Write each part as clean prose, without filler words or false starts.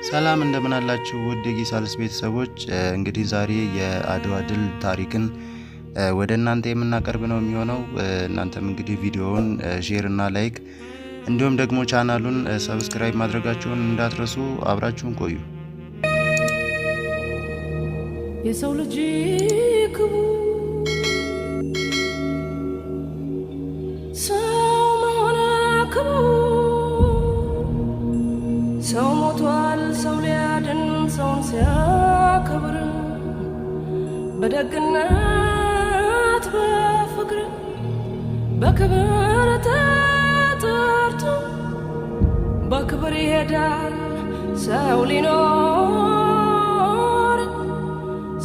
ሰላም እንደምን አላችሁ ውድ የጊሳልስ ቤተሰቦች፣ እንግዲህ ዛሬ የአድዋ ድል ታሪክን ወደ እናንተ የምናቀርብ ነው የሚሆነው። እናንተም እንግዲህ ቪዲዮውን share እና like እንዲሁም ደግሞ ቻናሉን subscribe ማድረጋችሁን እንዳትረሱ። አብራችሁን ቆዩ። የሰው ልጅ ክቡር ሰው መሆን ክቡር፣ ሰው ሞቷል ሰው ሊያድን ሰውን ሲያከብር፣ በደግነት በፍቅር በክብር ተጠርቶ በክብር ይሄዳል ሰው ሊኖር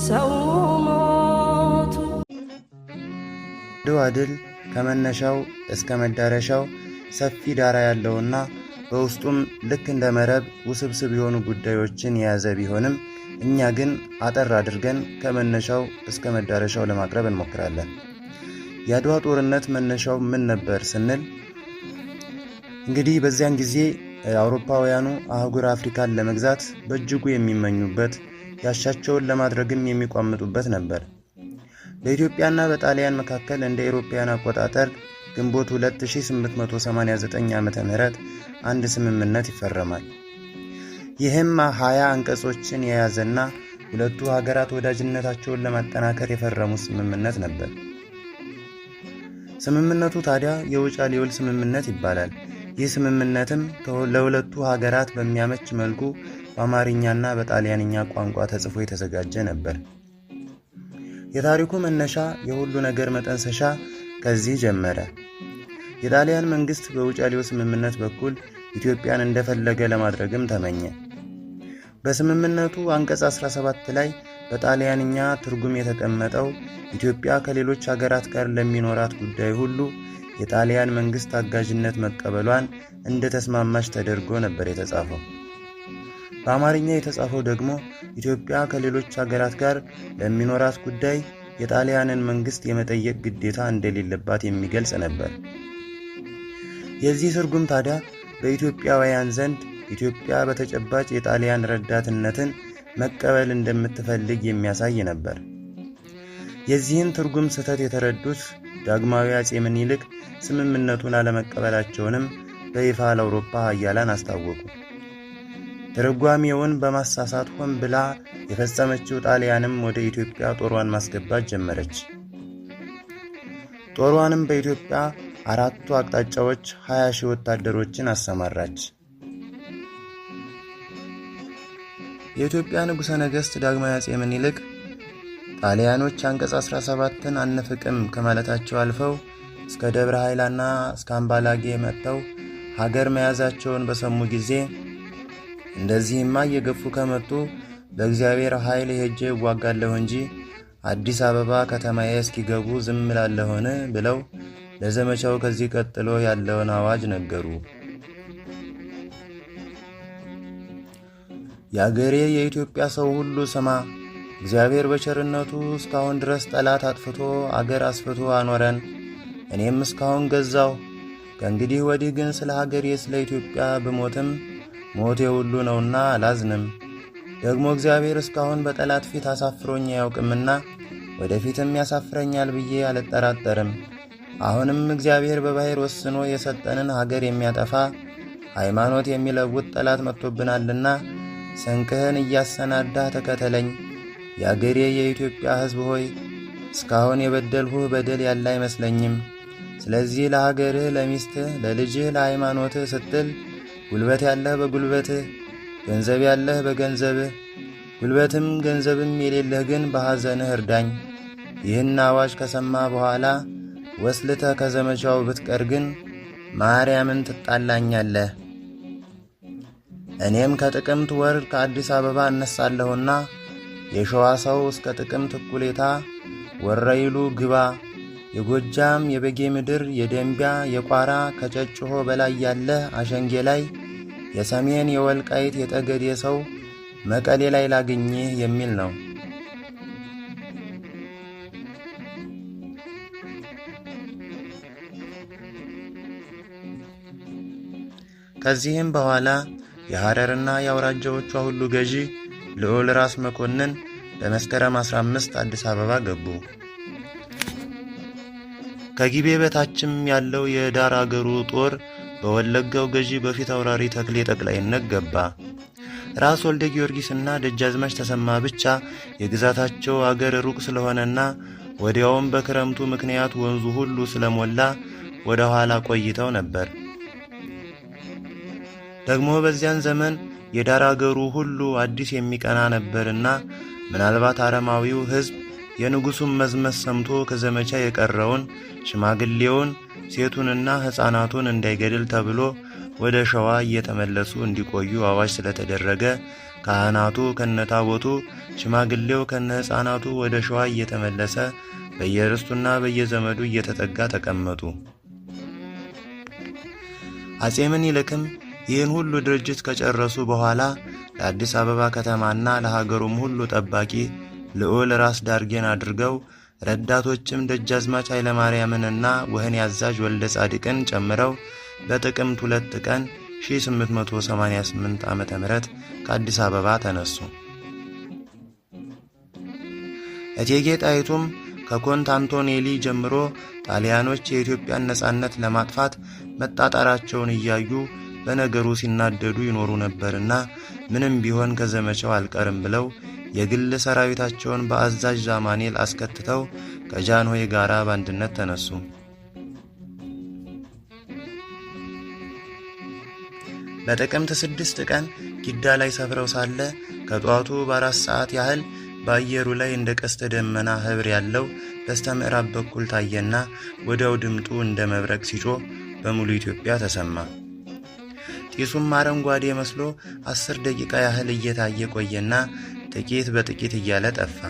ሰው ሞቱ። አድዋ ድል ከመነሻው እስከ መዳረሻው ሰፊ ዳራ ያለውና በውስጡም ልክ እንደ መረብ ውስብስብ የሆኑ ጉዳዮችን የያዘ ቢሆንም፣ እኛ ግን አጠር አድርገን ከመነሻው እስከ መዳረሻው ለማቅረብ እንሞክራለን። የአድዋ ጦርነት መነሻው ምን ነበር ስንል፣ እንግዲህ በዚያን ጊዜ አውሮፓውያኑ አህጉር አፍሪካን ለመግዛት በእጅጉ የሚመኙበት፣ ያሻቸውን ለማድረግም የሚቋምጡበት ነበር። በኢትዮጵያና በጣሊያን መካከል እንደ አውሮፓውያን አቆጣጠር ግንቦት 2889 ዓ.ም አንድ ስምምነት ይፈረማል። ይህም 20 አንቀጾችን የያዘና ሁለቱ ሀገራት ወዳጅነታቸውን ለማጠናከር የፈረሙት ስምምነት ነበር። ስምምነቱ ታዲያ የውጫሌ ውል ስምምነት ይባላል። ይህ ስምምነትም ለሁለቱ ሀገራት በሚያመች መልኩ በአማርኛና በጣሊያንኛ ቋንቋ ተጽፎ የተዘጋጀ ነበር። የታሪኩ መነሻ፣ የሁሉ ነገር መጠንሰሻ ከዚህ ጀመረ። የጣሊያን መንግስት በውጫሌው ስምምነት በኩል ኢትዮጵያን እንደፈለገ ለማድረግም ተመኘ። በስምምነቱ አንቀጽ 17 ላይ በጣሊያንኛ ትርጉም የተቀመጠው ኢትዮጵያ ከሌሎች ሀገራት ጋር ለሚኖራት ጉዳይ ሁሉ የጣሊያን መንግስት አጋዥነት መቀበሏን እንደተስማማች ተደርጎ ነበር የተጻፈው። በአማርኛ የተጻፈው ደግሞ ኢትዮጵያ ከሌሎች ሀገራት ጋር ለሚኖራት ጉዳይ የጣሊያንን መንግስት የመጠየቅ ግዴታ እንደሌለባት የሚገልጽ ነበር። የዚህ ትርጉም ታዲያ በኢትዮጵያውያን ዘንድ ኢትዮጵያ በተጨባጭ የጣሊያን ረዳትነትን መቀበል እንደምትፈልግ የሚያሳይ ነበር። የዚህን ትርጉም ስህተት የተረዱት ዳግማዊ አፄ ምኒልክ ስምምነቱን አለመቀበላቸውንም በይፋ ለአውሮፓ ሀያላን አስታወቁ። ትርጓሜውን በማሳሳት ሆን ብላ የፈጸመችው ጣሊያንም ወደ ኢትዮጵያ ጦሯን ማስገባት ጀመረች። ጦሯንም በኢትዮጵያ አራቱ አቅጣጫዎች 20 ሺህ ወታደሮችን አሰማራች። የኢትዮጵያ ንጉሠ ነገሥት ዳግማዊ አፄ ምኒልክ ጣሊያኖች አንቀጽ 17ን አንፍቅም ከማለታቸው አልፈው እስከ ደብረ ኃይላና እስከ አምባላጌ መጥተው ሀገር መያዛቸውን በሰሙ ጊዜ፣ እንደዚህማ እየገፉ ከመጡ በእግዚአብሔር ኃይል ሄጄ እዋጋለሁ እንጂ አዲስ አበባ ከተማዬ እስኪገቡ ዝም እላለሁን ብለው ለዘመቻው ከዚህ ቀጥሎ ያለውን አዋጅ ነገሩ። የአገሬ የኢትዮጵያ ሰው ሁሉ ስማ፣ እግዚአብሔር በቸርነቱ እስካሁን ድረስ ጠላት አጥፍቶ አገር አስፍቶ አኖረን። እኔም እስካሁን ገዛሁ። ከእንግዲህ ወዲህ ግን ስለ ሀገሬ ስለ ኢትዮጵያ ብሞትም ሞቴ ሁሉ ነውና አላዝንም። ደግሞ እግዚአብሔር እስካሁን በጠላት ፊት አሳፍሮኝ አያውቅምና ወደፊትም ያሳፍረኛል ብዬ አልጠራጠርም። አሁንም እግዚአብሔር በባሕር ወስኖ የሰጠንን ሀገር የሚያጠፋ፣ ሃይማኖት የሚለውጥ ጠላት መጥቶብናልና ስንቅህን እያሰናዳህ ተከተለኝ። የአገሬ የኢትዮጵያ ሕዝብ ሆይ፣ እስካሁን የበደልሁህ በደል ያለ አይመስለኝም። ስለዚህ ለሀገርህ፣ ለሚስትህ፣ ለልጅህ፣ ለሃይማኖትህ ስትል ጉልበት ያለህ በጉልበትህ፣ ገንዘብ ያለህ በገንዘብህ፣ ጉልበትም ገንዘብም የሌለህ ግን በሐዘንህ እርዳኝ። ይህን አዋጅ ከሰማ በኋላ ወስልተህ ከዘመቻው ብትቀር ግን ማርያምን ትጣላኛለህ። እኔም ከጥቅምት ወር ከአዲስ አበባ እነሳለሁና የሸዋ ሰው እስከ ጥቅምት እኩሌታ ወረይሉ ግባ፣ የጎጃም የበጌ ምድር፣ የደንቢያ፣ የቋራ፣ ከጨጭሆ በላይ ያለህ አሸንጌ ላይ፣ የሰሜን የወልቃይት የጠገዴ ሰው መቀሌ ላይ ላግኝህ የሚል ነው። ከዚህም በኋላ የሐረርና የአውራጃዎቿ ሁሉ ገዢ ልዑል ራስ መኮንን በመስከረም 15 አዲስ አበባ ገቡ። ከጊቤ በታችም ያለው የዳር አገሩ ጦር በወለጋው ገዢ በፊት አውራሪ ተክሌ ጠቅላይነት ገባ። ራስ ወልደ ጊዮርጊስና ደጃዝማች ተሰማ ብቻ የግዛታቸው አገር ሩቅ ስለሆነና ወዲያውም በክረምቱ ምክንያት ወንዙ ሁሉ ስለሞላ ወደ ኋላ ቆይተው ነበር። ደግሞ በዚያን ዘመን የዳር አገሩ ሁሉ አዲስ የሚቀና ነበርና ምናልባት አረማዊው ሕዝብ የንጉሡን መዝመት ሰምቶ ከዘመቻ የቀረውን ሽማግሌውን፣ ሴቱንና ሕፃናቱን እንዳይገድል ተብሎ ወደ ሸዋ እየተመለሱ እንዲቆዩ አዋጅ ስለተደረገ ካህናቱ ከነታቦቱ፣ ሽማግሌው ከነ ሕፃናቱ ወደ ሸዋ እየተመለሰ በየርስቱና በየዘመዱ እየተጠጋ ተቀመጡ። አጼ ምኒልክም ይህን ሁሉ ድርጅት ከጨረሱ በኋላ ለአዲስ አበባ ከተማና ለሀገሩም ሁሉ ጠባቂ ልዑል ራስ ዳርጌን አድርገው ረዳቶችም ደጃዝማች ኃይለማርያምንና ወህኒ አዛዥ ወልደ ጻድቅን ጨምረው በጥቅምት 2 ቀን 1888 ዓ.ም ከአዲስ አበባ ተነሱ። እቴጌ ጣይቱም ከኮንት አንቶኔሊ ጀምሮ ጣሊያኖች የኢትዮጵያን ነጻነት ለማጥፋት መጣጣራቸውን እያዩ በነገሩ ሲናደዱ ይኖሩ ነበርና ምንም ቢሆን ከዘመቻው አልቀርም ብለው የግል ሰራዊታቸውን በአዛዥ ዛማኔል አስከትተው ከጃንሆይ ጋራ በአንድነት ተነሱ። በጥቅምት 6 ቀን ጊዳ ላይ ሰፍረው ሳለ ከጧቱ በ4 ሰዓት ያህል በአየሩ ላይ እንደ ቀስተ ደመና ህብር ያለው በስተምዕራብ በኩል ታየና ወዲያው ድምጡ እንደ መብረቅ ሲጮህ በሙሉ ኢትዮጵያ ተሰማ። ጢሱም አረንጓዴ መስሎ 10 ደቂቃ ያህል እየታየ ቆየና ጥቂት በጥቂት እያለ ጠፋ።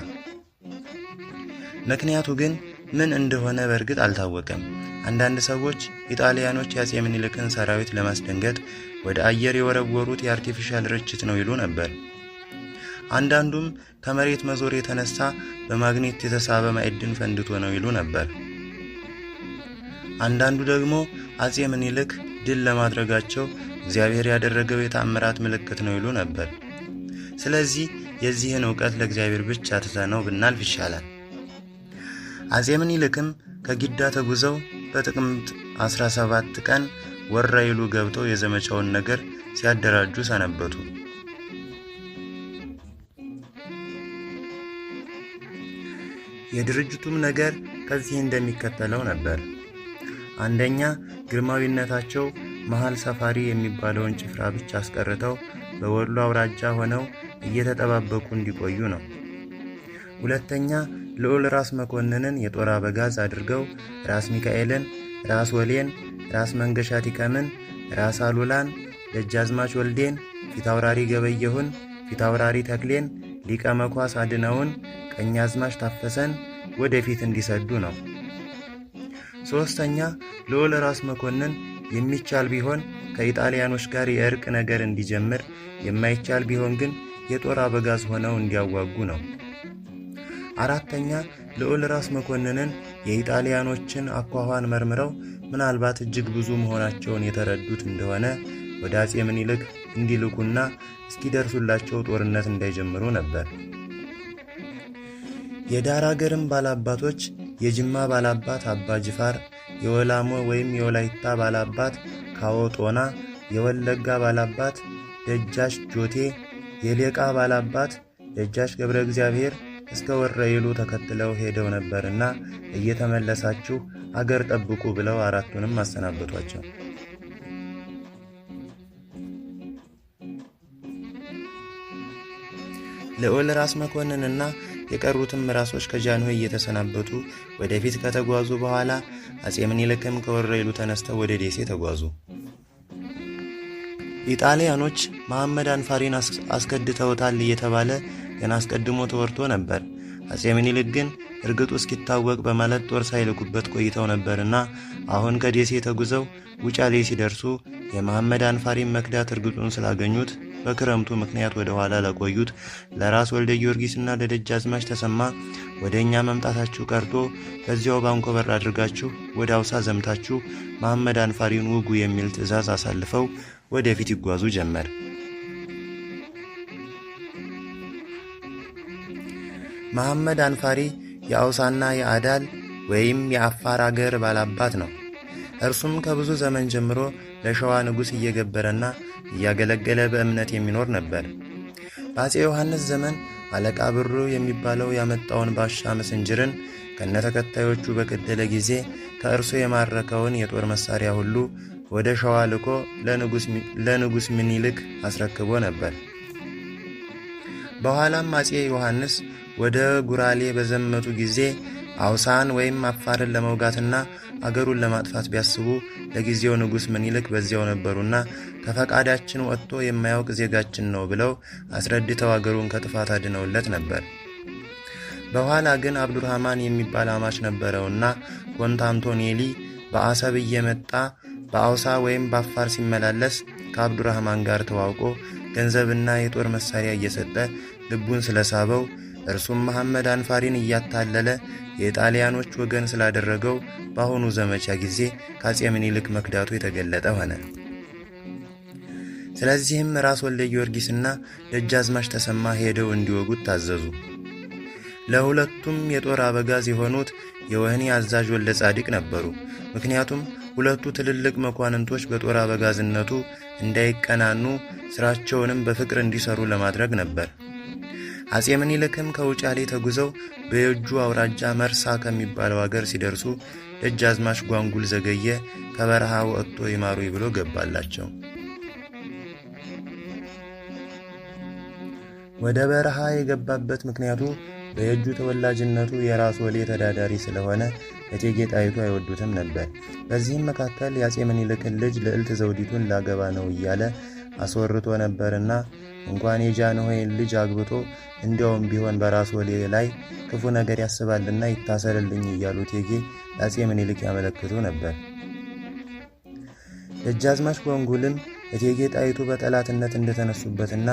ምክንያቱ ግን ምን እንደሆነ በእርግጥ አልታወቀም። አንዳንድ ሰዎች ኢጣሊያኖች የአጼ ምኒልክን ሰራዊት ለማስደንገጥ ወደ አየር የወረወሩት የ artificial ርችት ነው ይሉ ነበር። አንዳንዱም ከመሬት መዞር የተነሳ በማግኔት የተሳበ ማዕድን ፈንድቶ ነው ይሉ ነበር። አንዳንዱ ደግሞ አጼ ምኒልክ ድል ለማድረጋቸው እግዚአብሔር ያደረገው የተአምራት ምልክት ነው ይሉ ነበር። ስለዚህ የዚህን ዕውቀት ለእግዚአብሔር ብቻ ትተነው ብናልፍ ይሻላል። አጼ ምኒልክም ከጊዳ ተጉዘው በጥቅምት 17 ቀን ወራይሉ ገብተው የዘመቻውን ነገር ሲያደራጁ ሰነበቱ። የድርጅቱም ነገር ከዚህ እንደሚከተለው ነበር። አንደኛ፣ ግርማዊነታቸው መሃል ሰፋሪ የሚባለውን ጭፍራ ብቻ አስቀርተው በወሎ አውራጃ ሆነው እየተጠባበቁ እንዲቆዩ ነው። ሁለተኛ፣ ልዑል ራስ መኮንንን የጦር አበጋዝ አድርገው ራስ ሚካኤልን፣ ራስ ወሌን፣ ራስ መንገሻ ቲከምን፣ ራስ አሉላን፣ ደጃዝማች ወልዴን፣ ፊታውራሪ ገበየሁን፣ ፊታውራሪ ተክሌን፣ ሊቀ መኳስ አድነውን፣ ቀኛዝማች ታፈሰን ወደፊት እንዲሰዱ ነው። ሶስተኛ፣ ልዑል ራስ መኮንን የሚቻል ቢሆን ከኢጣሊያኖች ጋር የእርቅ ነገር እንዲጀምር፣ የማይቻል ቢሆን ግን የጦር አበጋዝ ሆነው እንዲያዋጉ ነው። አራተኛ፣ ልዑል ራስ መኮንንን የኢጣሊያኖችን አኳኋን መርምረው ምናልባት እጅግ ብዙ መሆናቸውን የተረዱት እንደሆነ ወደ አጼ ምኒልክ እንዲልኩና እስኪደርሱላቸው ጦርነት እንዳይጀምሩ ነበር። የዳር አገርም ባላባቶች የጅማ ባላባት አባ ጅፋር፣ የወላሞ ወይም የወላይታ ባላባት ካዎ ጦና፣ የወለጋ ባላባት ደጃች ጆቴ፣ የሌቃ ባላባት ደጃች ገብረ እግዚአብሔር እስከ ወረኢሉ ተከትለው ሄደው ነበርና እየተመለሳችሁ አገር ጠብቁ ብለው አራቱንም አሰናበቷቸው። ልዑል ራስ መኮንንና የቀሩትም ራሶች ከጃንሆይ እየተሰናበቱ ወደፊት ከተጓዙ በኋላ አጼ ምኒልክም ከወረኢሉ ተነስተው ወደ ደሴ ተጓዙ። ኢጣሊያኖች መሐመድ አንፋሪን አስከድተውታል እየተባለ ገና አስቀድሞ ተወርቶ ነበር። አጼ ምኒልክ ግን እርግጡ እስኪታወቅ በማለት ጦር ሳይልኩበት ቆይተው ነበርና አሁን ከደሴ ተጉዘው ውጫሌ ሲደርሱ የመሐመድ አንፋሪን መክዳት እርግጡን ስላገኙት በክረምቱ ምክንያት ወደ ኋላ ለቆዩት ለራስ ወልደ ጊዮርጊስና ለደጃዝማች ተሰማ ወደ እኛ መምጣታችሁ ቀርቶ በዚያው ባንኮበር አድርጋችሁ ወደ አውሳ ዘምታችሁ መሐመድ አንፋሪን ውጉ የሚል ትዕዛዝ አሳልፈው ወደፊት ይጓዙ ጀመር። መሐመድ አንፋሪ የአውሳና የአዳል ወይም የአፋር አገር ባላባት ነው። እርሱም ከብዙ ዘመን ጀምሮ ለሸዋ ንጉሥ እየገበረና እያገለገለ በእምነት የሚኖር ነበር። በአፄ ዮሐንስ ዘመን አለቃ ብሩ የሚባለው ያመጣውን ባሻ ምስንጅርን ከነተከታዮቹ በገደለ ጊዜ ከእርሱ የማረከውን የጦር መሳሪያ ሁሉ ወደ ሸዋ ልኮ ለንጉሥ ምኒልክ አስረክቦ ነበር። በኋላም አፄ ዮሐንስ ወደ ጉራሌ በዘመቱ ጊዜ አውሳን ወይም አፋርን ለመውጋትና አገሩን ለማጥፋት ቢያስቡ ለጊዜው ንጉሥ ምኒልክ በዚያው ነበሩና ከፈቃዳችን ወጥቶ የማያውቅ ዜጋችን ነው ብለው አስረድተው አገሩን ከጥፋት አድነውለት ነበር። በኋላ ግን አብዱርሃማን የሚባል አማች ነበረውና ኮንት አንቶኔሊ በአሰብ እየመጣ በአውሳ ወይም በአፋር ሲመላለስ ከአብዱራህማን ጋር ተዋውቆ ገንዘብና የጦር መሳሪያ እየሰጠ ልቡን ስለሳበው እርሱም መሐመድ አንፋሪን እያታለለ የጣሊያኖች ወገን ስላደረገው በአሁኑ ዘመቻ ጊዜ ከአፄ ምኒልክ መክዳቱ የተገለጠ ሆነ። ስለዚህም ራስ ወልደ ጊዮርጊስና ደጃዝማች ተሰማ ሄደው እንዲወጉት ታዘዙ። ለሁለቱም የጦር አበጋዝ የሆኑት የወህኒ አዛዥ ወልደ ጻዲቅ ነበሩ። ምክንያቱም ሁለቱ ትልልቅ መኳንንቶች በጦር አበጋዝነቱ እንዳይቀናኑ ስራቸውንም በፍቅር እንዲሰሩ ለማድረግ ነበር። አፄ ምኒልክም ከውጫሌ ተጉዘው በየጁ አውራጃ መርሳ ከሚባለው አገር ሲደርሱ ደጃዝማች ጓንጉል ዘገየ ከበረሃ ወጥቶ ይማሩኝ ብሎ ገባላቸው። ወደ በረሃ የገባበት ምክንያቱ በየጁ ተወላጅነቱ የራስ ወሌ ተዳዳሪ ስለሆነ እቴጌ ጣይቱ አይወዱትም ነበር። በዚህም መካከል የአፄ ምኒልክን ልጅ ልዕልት ዘውዲቱን ላገባ ነው እያለ አስወርቶ ነበርና እንኳን የጃንሆይን ልጅ አግብቶ እንዲያውም ቢሆን በራስ ወሌ ላይ ክፉ ነገር ያስባልና ይታሰርልኝ እያሉ እቴጌ ለአፄ ምኒልክ ያመለክቱ ነበር። ደጃዝማች ጓንጉልም እቴጌ ጣይቱ በጠላትነት እንደተነሱበትና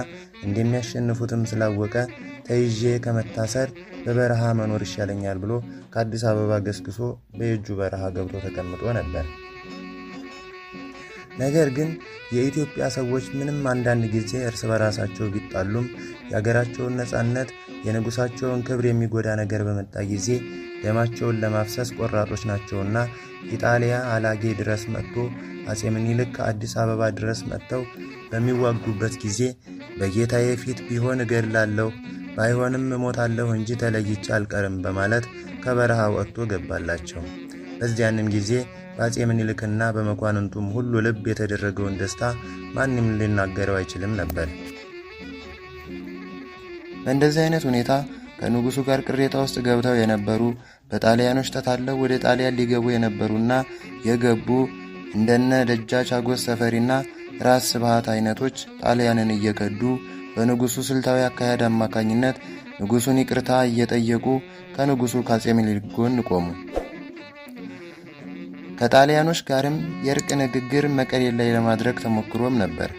እንደሚያሸንፉትም ስላወቀ ተይዤ ከመታሰር በበረሃ መኖር ይሻለኛል ብሎ ከአዲስ አበባ ገስግሶ በየጁ በረሃ ገብቶ ተቀምጦ ነበር። ነገር ግን የኢትዮጵያ ሰዎች ምንም አንዳንድ ጊዜ እርስ በራሳቸው ቢጣሉም የአገራቸውን ነጻነት፣ የንጉሳቸውን ክብር የሚጎዳ ነገር በመጣ ጊዜ ደማቸውን ለማፍሰስ ቆራጦች ናቸውና ኢጣሊያ አላጌ ድረስ መጥቶ አፄ ምኒልክ ከአዲስ አበባ ድረስ መጥተው በሚዋጉበት ጊዜ በጌታዬ ፊት ቢሆን እገድላለሁ፣ ባይሆንም እሞታለሁ እንጂ ተለይቼ አልቀርም በማለት ከበረሃ ወጥቶ ገባላቸው። በዚያንም ጊዜ በአፄ ምኒልክና በመኳንንቱም ሁሉ ልብ የተደረገውን ደስታ ማንም ሊናገረው አይችልም ነበር። በእንደዚህ አይነት ሁኔታ ከንጉሱ ጋር ቅሬታ ውስጥ ገብተው የነበሩ፣ በጣሊያኖች ተታለው ወደ ጣሊያን ሊገቡ የነበሩና የገቡ እንደነ ደጃች አጎስ ሰፈሪና ራስ ስብሃት አይነቶች ጣሊያንን እየከዱ በንጉሱ ስልታዊ አካሄድ አማካኝነት ንጉሱን ይቅርታ እየጠየቁ ከንጉሱ ከአፄ ምኒልክ ጎን ቆሙ። ከጣሊያኖች ጋርም የእርቅ ንግግር መቀሌ ላይ ለማድረግ ተሞክሮም ነበር።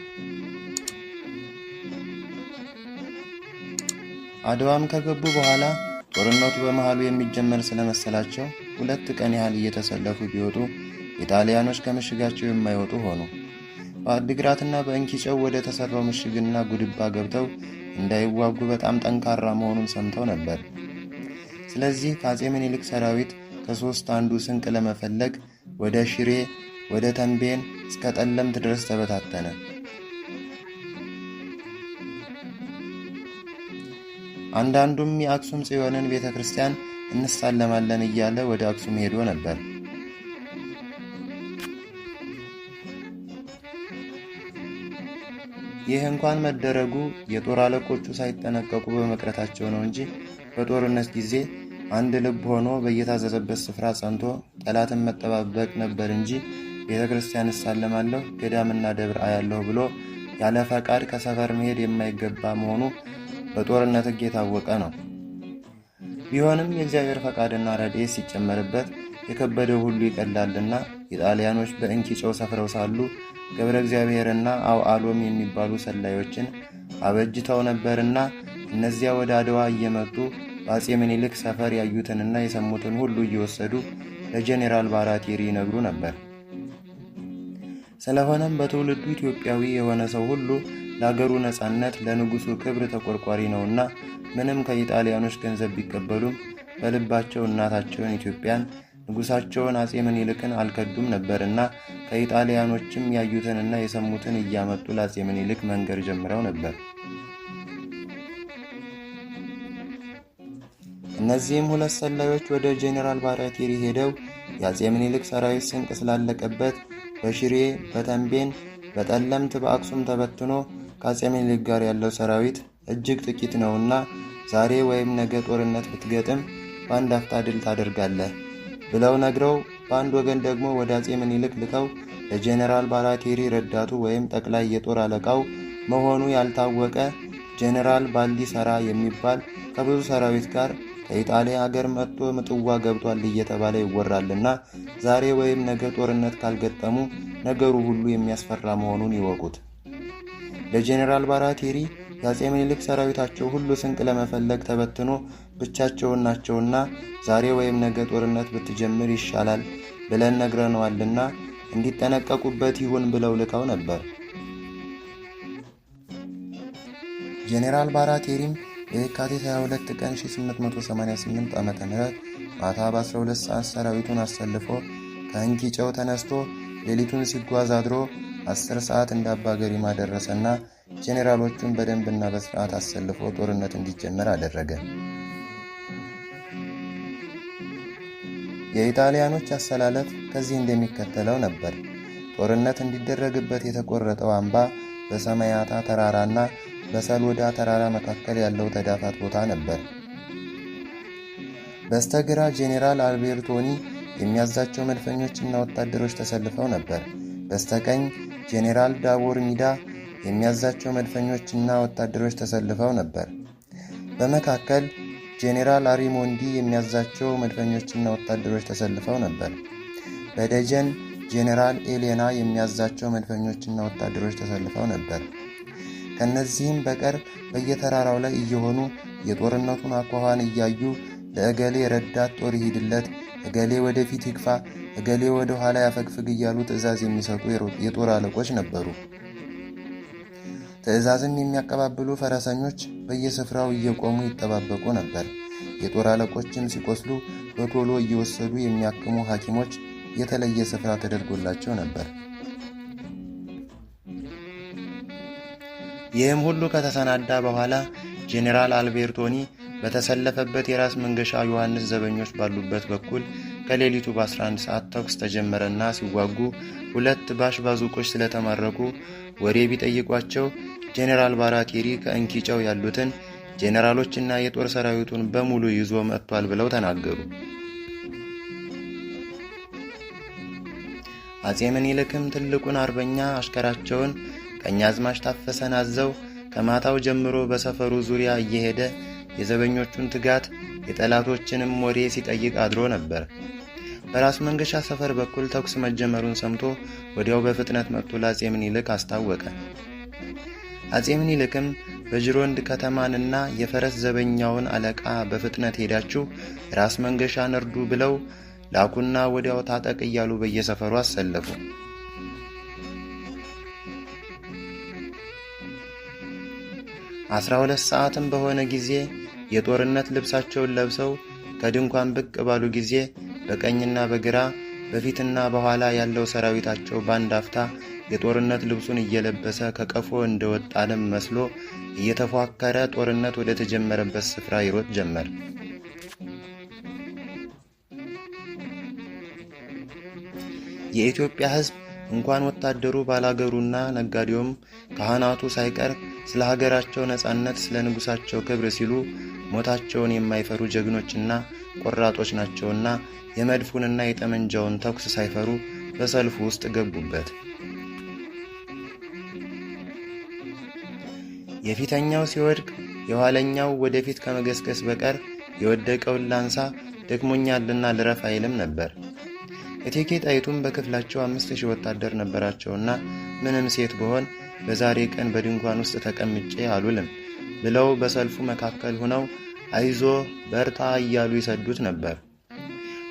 አድዋም ከገቡ በኋላ ጦርነቱ በመሃሉ የሚጀመር ስለመሰላቸው 2 ቀን ያህል እየተሰለፉ ቢወጡ የጣሊያኖች ከምሽጋቸው የማይወጡ ሆኑ። በአዲግራትና በእንኪጨው ወደ ተሰራው ምሽግና ጉድባ ገብተው እንዳይዋጉ በጣም ጠንካራ መሆኑን ሰምተው ነበር። ስለዚህ ከአፄ ምኒልክ ሰራዊት ከ3 አንዱ ስንቅ ለመፈለግ ወደ ሽሬ፣ ወደ ተንቤን እስከ ጠለምት ድረስ ተበታተነ። አንዳንዱም የአክሱም ጽዮንን ቤተክርስቲያን እንሳለማለን እያለ ወደ አክሱም ሄዶ ነበር። ይህ እንኳን መደረጉ የጦር አለቆቹ ሳይጠነቀቁ በመቅረታቸው ነው እንጂ በጦርነት ጊዜ አንድ ልብ ሆኖ በየታዘዘበት ስፍራ ጸንቶ ጠላትን መጠባበቅ ነበር እንጂ ቤተክርስቲያን እሳለማለሁ፣ ገዳምና ደብር አያለሁ ብሎ ያለ ፈቃድ ከሰፈር መሄድ የማይገባ መሆኑ በጦርነት ሕግ የታወቀ ነው። ቢሆንም የእግዚአብሔር ፈቃድና ረድኤት ሲጨመርበት የከበደው ሁሉ ይቀላልና የጣሊያኖች በእንኪጨው ሰፍረው ሳሉ ገብረ እግዚአብሔርና አውዓሎም የሚባሉ ሰላዮችን አበጅተው ነበርና እነዚያ ወደ አድዋ እየመጡ በአፄ ምኒልክ ሰፈር ያዩትንና የሰሙትን ሁሉ እየወሰዱ ለጄኔራል ባራቴሪ ይነግሩ ነበር። ስለሆነም በትውልዱ ኢትዮጵያዊ የሆነ ሰው ሁሉ ለአገሩ ነጻነት ለንጉሱ ክብር ተቆርቋሪ ነውና ምንም ከኢጣሊያኖች ገንዘብ ቢቀበሉም በልባቸው እናታቸውን ኢትዮጵያን ንጉሳቸውን አጼ ምኒልክን አልከዱም ነበርና ከኢጣሊያኖችም ያዩትንና የሰሙትን እያመጡ ለአጼ ምኒልክ መንገር ጀምረው ነበር። እነዚህም ሁለት ሰላዮች ወደ ጄኔራል ባራቴሪ ሄደው የአጼ ምኒልክ ሰራዊት ስንቅ ስላለቀበት በሽሬ፣ በተንቤን፣ በጠለምት፣ በአክሱም ተበትኖ ከአጼ ምኒልክ ጋር ያለው ሰራዊት እጅግ ጥቂት ነውና ዛሬ ወይም ነገ ጦርነት ብትገጥም በአንድ አፍታ ድል ታደርጋለህ ብለው ነግረው፣ በአንድ ወገን ደግሞ ወደ አጼ ምኒልክ ልከው ለጄኔራል ባራቴሪ ረዳቱ ወይም ጠቅላይ የጦር አለቃው መሆኑ ያልታወቀ ጄኔራል ባልዲሰራ የሚባል ከብዙ ሰራዊት ጋር ከኢጣሊያ ሀገር መጥቶ ምጽዋ ገብቷል እየተባለ ይወራልና ዛሬ ወይም ነገ ጦርነት ካልገጠሙ ነገሩ ሁሉ የሚያስፈራ መሆኑን ይወቁት። ለጄኔራል ባራቴሪ የአጼ ምኒልክ ሰራዊታቸው ሁሉ ስንቅ ለመፈለግ ተበትኖ ብቻቸውን ናቸውና ዛሬ ወይም ነገ ጦርነት ብትጀምር ይሻላል ብለን ነግረነዋልና እንዲጠነቀቁበት ይሁን ብለው ልከው ነበር። ጄኔራል ባራቴሪም የካቲት 22 ቀን 1888 ዓ.ም ማታ በ12 ሰዓት ሰራዊቱን አሰልፎ ከእንኪጨው ተነስቶ ሌሊቱን ሲጓዝ አድሮ 10 ሰዓት እንደ አባ ገሪማ ደረሰና ጄኔራሎቹን በደንብና በስርዓት አሰልፎ ጦርነት እንዲጀመር አደረገ። የኢጣሊያኖች አሰላለፍ ከዚህ እንደሚከተለው ነበር። ጦርነት እንዲደረግበት የተቆረጠው አምባ በሰማያታ ተራራና በሰሎዳ ተራራ መካከል ያለው ተዳፋት ቦታ ነበር። በስተግራ ጄኔራል አልቤርቶኒ የሚያዛቸው መድፈኞችና ወታደሮች ተሰልፈው ነበር። በስተቀኝ ጄኔራል ዳቦርሚዳ የሚያዛቸው መድፈኞችና ወታደሮች ተሰልፈው ነበር። በመካከል ጄኔራል አሪሞንዲ የሚያዛቸው መድፈኞችና ወታደሮች ተሰልፈው ነበር። በደጀን ጄኔራል ኤሌና የሚያዛቸው መድፈኞችና ወታደሮች ተሰልፈው ነበር። ከነዚህም በቀር በየተራራው ላይ እየሆኑ የጦርነቱን አኳኋን እያዩ ለእገሌ ረዳት ጦር ይሂድለት፣ እገሌ ወደፊት ይግፋ፣ እገሌ ወደ ኋላ ያፈግፍግ እያሉ ትዕዛዝ የሚሰጡ የጦር አለቆች ነበሩ። ትዕዛዝም የሚያቀባብሉ ፈረሰኞች በየስፍራው እየቆሙ ይጠባበቁ ነበር። የጦር አለቆችም ሲቆስሉ በቶሎ እየወሰዱ የሚያክሙ ሐኪሞች የተለየ ስፍራ ተደርጎላቸው ነበር። ይህም ሁሉ ከተሰናዳ በኋላ ጄኔራል አልቤርቶኒ በተሰለፈበት የራስ መንገሻ ዮሐንስ ዘበኞች ባሉበት በኩል ከሌሊቱ በ11 ሰዓት ተኩስ ተጀመረና ሲዋጉ ሁለት ባሽ ባዙቆች ስለተማረኩ ወሬ ቢጠይቋቸው ጄኔራል ባራቴሪ ከእንኪጨው ያሉትን ጄኔራሎችና የጦር ሰራዊቱን በሙሉ ይዞ መጥቷል ብለው ተናገሩ። አጼ ምኒልክም ትልቁን አርበኛ አሽከራቸውን ቀኛዝማች ታፈሰን አዘው ከማታው ጀምሮ በሰፈሩ ዙሪያ እየሄደ የዘበኞቹን ትጋት የጠላቶችንም ወሬ ሲጠይቅ አድሮ ነበር። በራስ መንገሻ ሰፈር በኩል ተኩስ መጀመሩን ሰምቶ ወዲያው በፍጥነት መጥቶ ለአጼ ምኒልክ አስታወቀ። አጼ ምኒልክም በጅሮንድ ከተማንና የፈረስ ዘበኛውን አለቃ በፍጥነት ሄዳችሁ ራስ መንገሻን እርዱ ብለው ላኩና ወዲያው ታጠቅ እያሉ በየሰፈሩ አሰለፉ። 12 ሰዓትም በሆነ ጊዜ የጦርነት ልብሳቸውን ለብሰው ከድንኳን ብቅ ባሉ ጊዜ በቀኝና በግራ በፊትና በኋላ ያለው ሰራዊታቸው በአንድ አፍታ የጦርነት ልብሱን እየለበሰ ከቀፎ እንደወጣ ለም መስሎ እየተፏከረ ጦርነት ወደ ተጀመረበት ስፍራ ይሮጥ ጀመር። የኢትዮጵያ ሕዝብ እንኳን ወታደሩ ባላገሩና ነጋዴውም ካህናቱ ሳይቀር ስለ ሀገራቸው ነጻነት፣ ስለ ንጉሳቸው ክብር ሲሉ ሞታቸውን የማይፈሩ ጀግኖችና ቆራጦች ናቸውና የመድፉንና የጠመንጃውን ተኩስ ሳይፈሩ በሰልፉ ውስጥ ገቡበት። የፊተኛው ሲወድቅ የኋለኛው ወደፊት ከመገስገስ በቀር የወደቀውን ላንሳ ደክሞኛልና ልረፍ አይልም ነበር። እቴጌ ጣይቱም በክፍላቸው 5000 ወታደር ነበራቸውና ምንም ሴት ብሆን በዛሬ ቀን በድንኳን ውስጥ ተቀምጬ አልውልም ብለው በሰልፉ መካከል ሆነው አይዞ በርታ እያሉ ይሰዱት ነበር።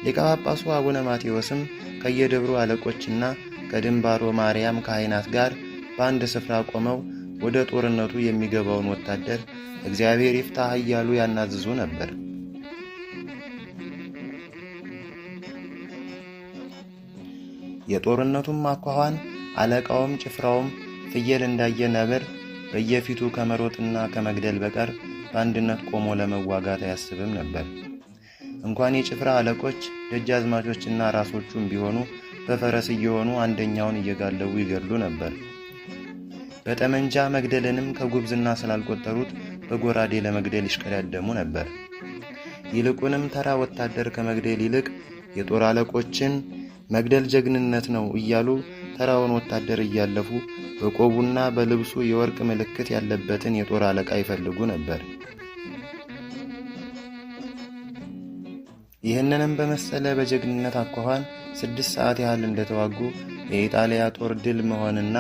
ሊቀ ጳጳሱ አቡነ ማቴዎስም ከየደብሩ አለቆችና ከድንባሮ ማርያም ካህናት ጋር በአንድ ስፍራ ቆመው ወደ ጦርነቱ የሚገባውን ወታደር እግዚአብሔር ይፍታህ እያሉ ያናዝዙ ነበር። የጦርነቱም አኳኋን አለቃውም ጭፍራውም ፍየል እንዳየ ነብር በየፊቱ ከመሮጥና ከመግደል በቀር በአንድነት ቆሞ ለመዋጋት አያስብም ነበር። እንኳን የጭፍራ አለቆች ደጃዝማቾችና ራሶቹም ቢሆኑ በፈረስ እየሆኑ አንደኛውን እየጋለቡ ይገድሉ ነበር። በጠመንጃ መግደልንም ከጉብዝና ስላልቆጠሩት በጎራዴ ለመግደል ይሽቀዳደሙ ነበር። ይልቁንም ተራ ወታደር ከመግደል ይልቅ የጦር አለቆችን መግደል ጀግንነት ነው እያሉ ተራውን ወታደር እያለፉ በቆቡና በልብሱ የወርቅ ምልክት ያለበትን የጦር አለቃ ይፈልጉ ነበር። ይህንንም በመሰለ በጀግንነት አኳኋን 6 ሰዓት ያህል እንደተዋጉ የኢጣሊያ ጦር ድል መሆንና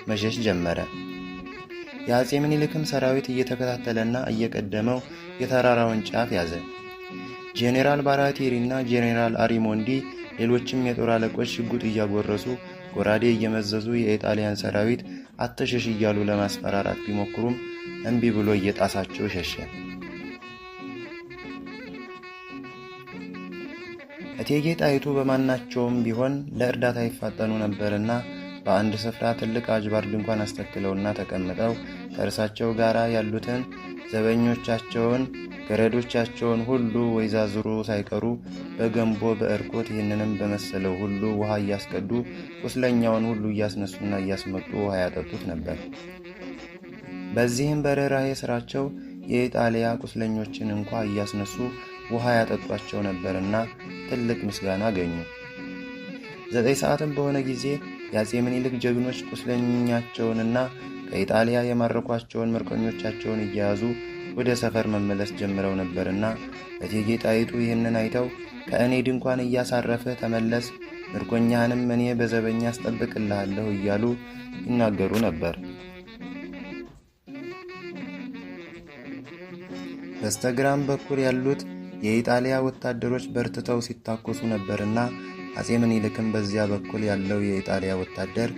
መሸሽ ጀመረ። የአፄ ምኒልክም ሰራዊት እየተከታተለና እየቀደመው የተራራውን ጫፍ ያዘ። ጄኔራል ባራቴሪና ጄኔራል አሪሞንዲ ሌሎችም የጦር አለቆች ሽጉጥ እያጎረሱ ጎራዴ እየመዘዙ የኢጣሊያን ሰራዊት አትሸሽ እያሉ ለማስፈራራት ቢሞክሩም እምቢ ብሎ እየጣሳቸው ሸሸ። እቴጌ ጣይቱ በማናቸውም ቢሆን ለእርዳታ ይፋጠኑ ነበርና በአንድ ስፍራ ትልቅ አጅባር ድንኳን አስተክለውና ተቀምጠው ከእርሳቸው ጋር ያሉትን ዘበኞቻቸውን ገረዶቻቸውን ሁሉ ወይዛዝሩ ሳይቀሩ በገንቦ በእርኮት ይህንንም በመሰለው ሁሉ ውሃ እያስቀዱ ቁስለኛውን ሁሉ እያስነሱና እያስመጡ ውሃ ያጠጡት ነበር። በዚህም በርኅራኄ ስራቸው የኢጣሊያ ቁስለኞችን እንኳ እያስነሱ ውሃ ያጠጧቸው ነበርና ትልቅ ምስጋና አገኙ። 9 ሰዓትም በሆነ ጊዜ የአፄ ምኒልክ ጀግኖች ቁስለኛቸውንና ከኢጣሊያ የማረኳቸውን ምርኮኞቻቸውን እየያዙ ወደ ሰፈር መመለስ ጀምረው ነበርና እቴጌ ጣይቱ ይህንን አይተው ከእኔ ድንኳን እያሳረፍህ ተመለስ፣ ምርኮኛህንም እኔ በዘበኛ አስጠብቅልሃለሁ እያሉ ይናገሩ ነበር። በስተግራም በኩል ያሉት የኢጣሊያ ወታደሮች በርትተው ሲታኮሱ ነበርና አፄ ምኒልክም በዚያ በኩል ያለው የኢጣሊያ ወታደር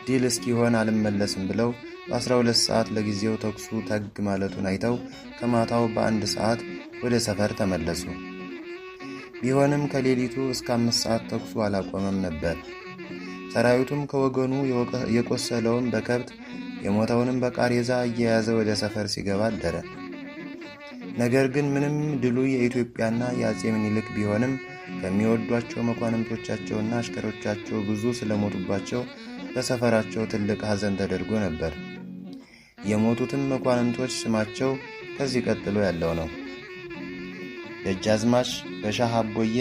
ድል እስኪሆን አልመለስም ብለው በ12 ሰዓት ለጊዜው ተኩሱ ተግ ማለቱን አይተው ከማታው በ1 ሰዓት ወደ ሰፈር ተመለሱ። ቢሆንም ከሌሊቱ እስከ 5 ሰዓት ተኩሱ አላቆመም ነበር። ሰራዊቱም ከወገኑ የቆሰለውን በከብት የሞተውንም በቃሬዛ እየያዘ ወደ ሰፈር ሲገባ አደረ። ነገር ግን ምንም ድሉ የኢትዮጵያና የአፄ ምኒልክ ቢሆንም ከሚወዷቸው መኳንንቶቻቸውና አሽከሮቻቸው ብዙ ስለሞቱባቸው በሰፈራቸው ትልቅ ሐዘን ተደርጎ ነበር። የሞቱትም መኳንንቶች ስማቸው ከዚህ ቀጥሎ ያለው ነው። ደጃዝማች በሻህ አቦዬ፣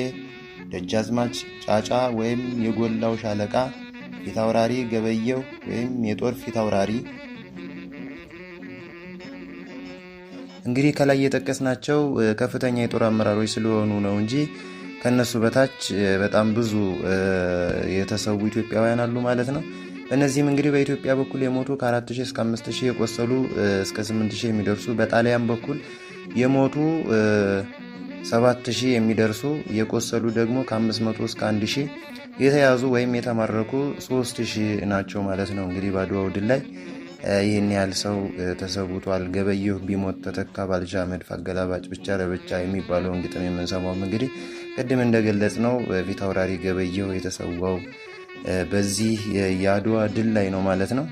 ደጃዝማች ጫጫ ወይም የጎላው ሻለቃ፣ ፊታውራሪ ገበየው ወይም የጦር ፊታውራሪ። እንግዲህ ከላይ የጠቀስናቸው ከፍተኛ የጦር አመራሮች ስለሆኑ ነው እንጂ ከነሱ በታች በጣም ብዙ የተሰዉ ኢትዮጵያውያን አሉ ማለት ነው። በእነዚህም እንግዲህ በኢትዮጵያ በኩል የሞቱ ከ4000 እስከ 5000 የቆሰሉ እስከ 8000 የሚደርሱ፣ በጣሊያን በኩል የሞቱ 7000 የሚደርሱ፣ የቆሰሉ ደግሞ ከ500 እስከ 1000፣ የተያዙ ወይም የተማረኩ 3000 ናቸው ማለት ነው። እንግዲህ በአድዋው ድል ላይ ይህን ያህል ሰው ተሰውቷል። ገበየሁ ቢሞት ተተካ ባልቻ መድፍ አገላባጭ ብቻ ለብቻ የሚባለውን ግጥም የምንሰማውም እንግዲህ ቅድም እንደገለጽነው ፊታውራሪ ገበየሁ የተሰዋው በዚህ የአድዋ ድል ላይ ነው ማለት ነው።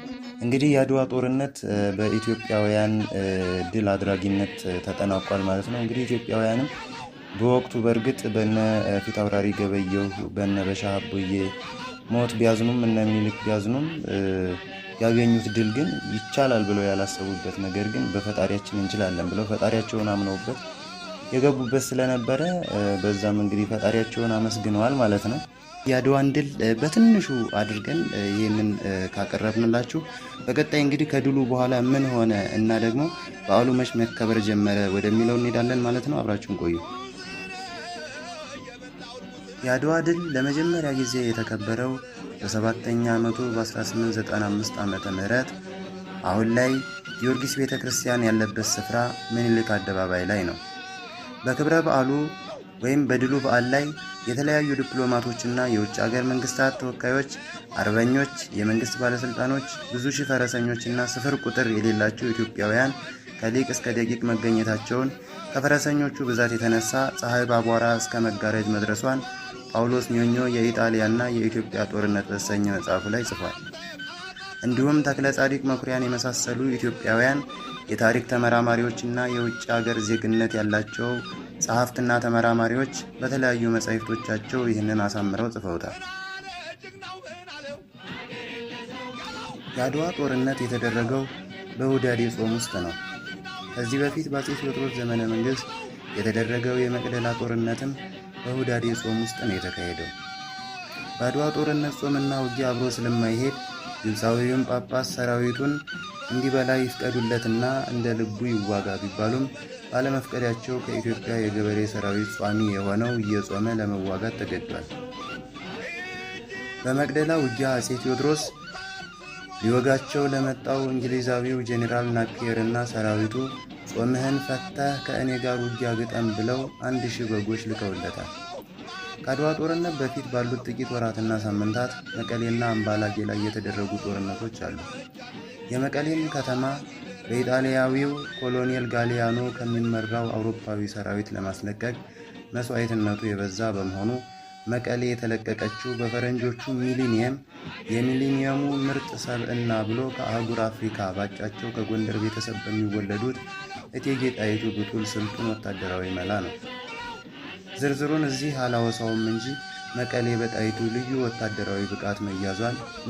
እንግዲህ የአድዋ ጦርነት በኢትዮጵያውያን ድል አድራጊነት ተጠናቋል ማለት ነው። እንግዲህ ኢትዮጵያውያንም በወቅቱ በእርግጥ በነ ፊታውራሪ ገበየሁ በነ በሻህ አቦዬ ሞት ቢያዝኑም እነ ምኒልክ ቢያዝኑም ያገኙት ድል ግን ይቻላል ብለው ያላሰቡበት ነገር ግን በፈጣሪያችን እንችላለን ብለው ፈጣሪያቸውን አምነውበት የገቡበት ስለነበረ በዛም እንግዲህ ፈጣሪያቸውን አመስግነዋል ማለት ነው። የአድዋን ድል በትንሹ አድርገን ይህንን ካቀረብንላችሁ በቀጣይ እንግዲህ ከድሉ በኋላ ምን ሆነ እና ደግሞ በዓሉ መች መከበር ጀመረ ወደሚለው እንሄዳለን ማለት ነው። አብራችሁን ቆዩ። የአድዋ ድል ለመጀመሪያ ጊዜ የተከበረው በ7ኛ ዓመቱ በ1895 ዓመተ ምህረት አሁን ላይ ጊዮርጊስ ቤተክርስቲያን ያለበት ስፍራ ምኒልክ አደባባይ ላይ ነው። በክብረ በዓሉ ወይም በድሉ በዓል ላይ የተለያዩ ዲፕሎማቶችና የውጭ ሀገር መንግስታት ተወካዮች፣ አርበኞች፣ የመንግስት ባለስልጣኖች፣ ብዙ ሺህ ፈረሰኞችና ስፍር ቁጥር የሌላቸው ኢትዮጵያውያን ከሊቅ እስከ ደቂቅ መገኘታቸውን፣ ከፈረሰኞቹ ብዛት የተነሳ ፀሐይ በአቧራ እስከ መጋረድ መድረሷን ጳውሎስ ኞኞ የኢጣሊያና የኢትዮጵያ ጦርነት በተሰኘ መጽሐፉ ላይ ጽፏል። እንዲሁም ተክለ ጻዲቅ መኩሪያን የመሳሰሉ ኢትዮጵያውያን የታሪክ ተመራማሪዎችና የውጭ ሀገር ዜግነት ያላቸው ጸሐፍትና ተመራማሪዎች በተለያዩ መጻሕፍቶቻቸው ይህንን አሳምረው ጽፈውታል። የአድዋ ጦርነት የተደረገው በሁዳዴ ጾም ውስጥ ነው። ከዚህ በፊት በአፄ ቴዎድሮስ ዘመነ መንግስት የተደረገው የመቅደላ ጦርነትም በሁዳዴ ጾም ውስጥ ነው የተካሄደው። በአድዋ ጦርነት ጾምና ውጊያ አብሮ ስለማይሄድ ግብፃዊውን ጳጳስ ሰራዊቱን እንዲበላ ይፍቀዱለትና እንደ ልቡ ይዋጋ ቢባሉም ባለመፍቀዳቸው ከኢትዮጵያ የገበሬ ሰራዊት ጿሚ የሆነው እየጾመ ለመዋጋት ተገዷል። በመቅደላ ውጊያ አፄ ቴዎድሮስ ሊወጋቸው ለመጣው እንግሊዛዊው ጄኔራል ናፒየር እና ሰራዊቱ ጾምህን ፈተህ ከእኔ ጋር ውጊያ ግጠም ብለው 1000 በጎች ልከውለታል። ከአድዋ ጦርነት በፊት ባሉት ጥቂት ወራትና ሳምንታት መቀሌና አምባላጌ ላይ የተደረጉ ጦርነቶች አሉ። የመቀሌን ከተማ በኢጣሊያዊው ኮሎኔል ጋሊያኖ ከሚመራው አውሮፓዊ ሰራዊት ለማስለቀቅ መስዋዕትነቱ የበዛ በመሆኑ መቀሌ የተለቀቀችው በፈረንጆቹ ሚሊኒየም የሚሊኒየሙ ምርጥ ሰብዕና ብሎ ከአህጉር አፍሪካ ባጫቸው ከጎንደር ቤተሰብ በሚወለዱት እቴጌ ጣይቱ ብጡል ስልጡን ወታደራዊ መላ ነው። ዝርዝሩን እዚህ አላወሳውም እንጂ መቀሌ በጣይቱ ልዩ ወታደራዊ ብቃት መያዟን